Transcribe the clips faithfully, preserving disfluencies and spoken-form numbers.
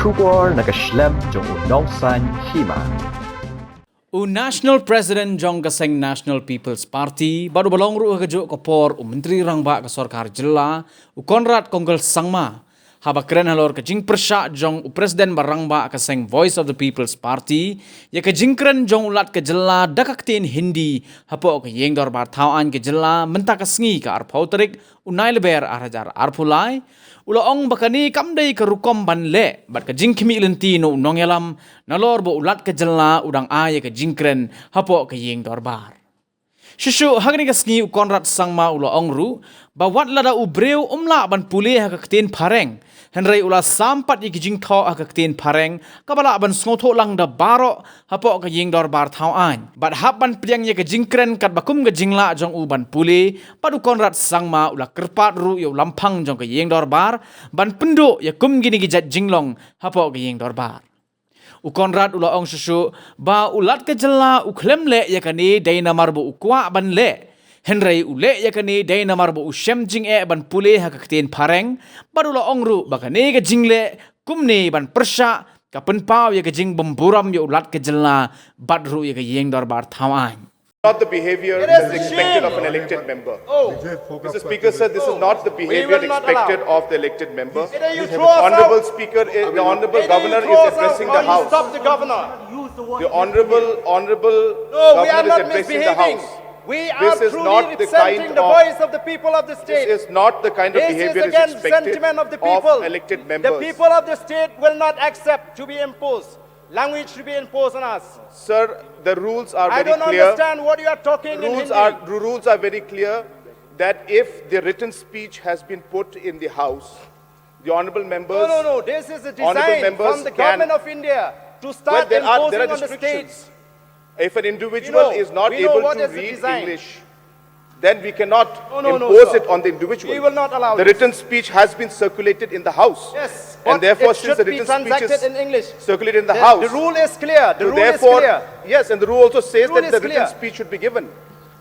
Khubor na ka shlem jong u Nongsaiñ Hima. U National President jong ka seng National People's Party bad uba long ruh ha kajuh ka por u Myntri Rangbah ka Sorkar Jylla, u Conrad Kongkal Sangma, haba kren halor ka jingpyrshah jong u President ba rangbah ka seng Voice of the People's Party ïa ka jingkren jong u Lat ka Jylla da ka ktien Hindi hapoh ka Ïing Dorbar Thaw Aiñ ka Jylla mynta ka sngi, ka arphew tarik u Nailaber arhajar arphew lai, u la ong ba kane kam dei ka rukom ban leh bad ka jingkhmih lynti na u nongïalam nalor ba u Lat ka Jylla u dang ai ïa ka jingkren hapoh ka Ïing Dorbar. Shuh shuh ha kane ka sngi u Conrad Sangma u la ong ruh ba wat lada u briew um lah ban pule ha ka ktien phareng, hynrei u la sam pat ïa ki jingthoh ha ka ktien phareng kaba lah ban sngewthuh lang da baroh hapoh ka Ïing Dorbar Thaw Aiñ bad hap ban pdiang ïa ka jingkren katba kum ka jinglah jong u ban pule. Bad u Conrad Sangma u la kyrpad ruh ïa u lamphang jong ka Ïing Dorbar ban pynduh ïa kum kine ki jait jinglong hapoh ka Ïing Dorbar. U Conrad u la ong shuh shuh ba u Lat ka Jylla u khlem leh ïa kane dei namar ba u kwah ban leh, hynrei u leh ïa kane dei namar ba u shem jingeh ban pule ha ka ktien phareng. Bad u la ong ruh ba kane ka jingleh kumne ban pyrshah ka pynpaw ïa ka jingbymburom ïa u Lat ka Jylla bad ruh ïa ka Ïing Dorbar Thaw Aiñ. Not the behavior that is expected of an elected member. Mister Speaker, sir, this is not the behavior expected of the elected member. The Honourable Speaker, the Honourable Governor is addressing the House. The Honourable Honourable Governor is addressing the House. We are truly representing the voice of the people of the state. This is not the kind of behavior that is expected of elected members. The people of the state will not accept to be imposed. Language to be imposed on us. Sir, the rules are very clear. I don't understand what you are talking in Hindi. The rules are very clear that if the written speech has been put in the House, the honourable members. No, no, no. This is a design from the government of India to start imposing on the states. If an individual is not able to read English, then we cannot impose it on the individual. We will not allow. The written speech has been circulated in the House. Yes, and therefore, since the written speech is circulated in the House, the rule is clear. The rule is clear. Yes, and the rule also says that the written speech should be given.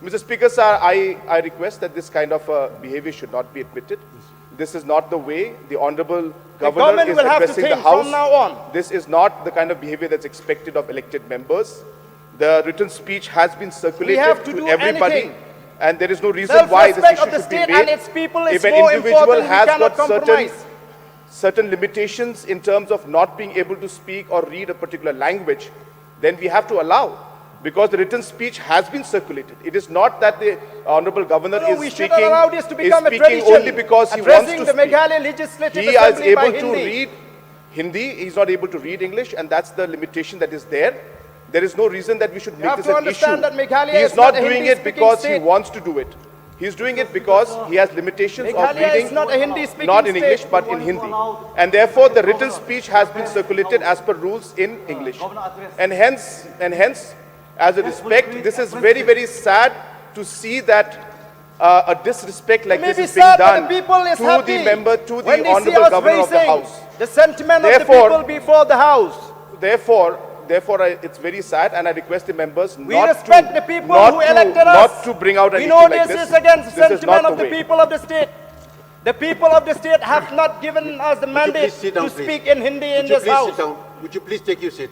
Mister Speaker, sir, I, I request that this kind of uh, behavior should not be admitted. This is not the way the Honourable Governor is addressing the House. This is not the kind of behavior that's expected of elected members. The written speech has been circulated to everybody, and there is no reason why this issue should be made. If an individual has got certain, certain limitations in terms of not being able to speak or read a particular language, then we have to allow, because the written speech has been circulated. It is not that the Honourable Governor is speaking, is speaking only because he wants to speak. He is able to read Hindi, he is not able to read English, and that's the limitation that is there. There is no reason that we should make this an issue. He is not doing it because he wants to do it. He is doing it because he has limitations of reading, not in English but in Hindi. And therefore, the written speech has been circulated as per rules in English. And hence, and hence, as a respect, this is very, very sad to see that uh, a disrespect like this is being done to the member, to the Honourable Governor of the House. The sentiment of the people before the House. Therefore, therefore, I, it's very sad, and I request the members not to, not to, not to bring out an issue like this. We know this is against the sentiment of the people of the state. The people of the state have not given us the mandate to speak in Hindi in this House. Would you please take your seat?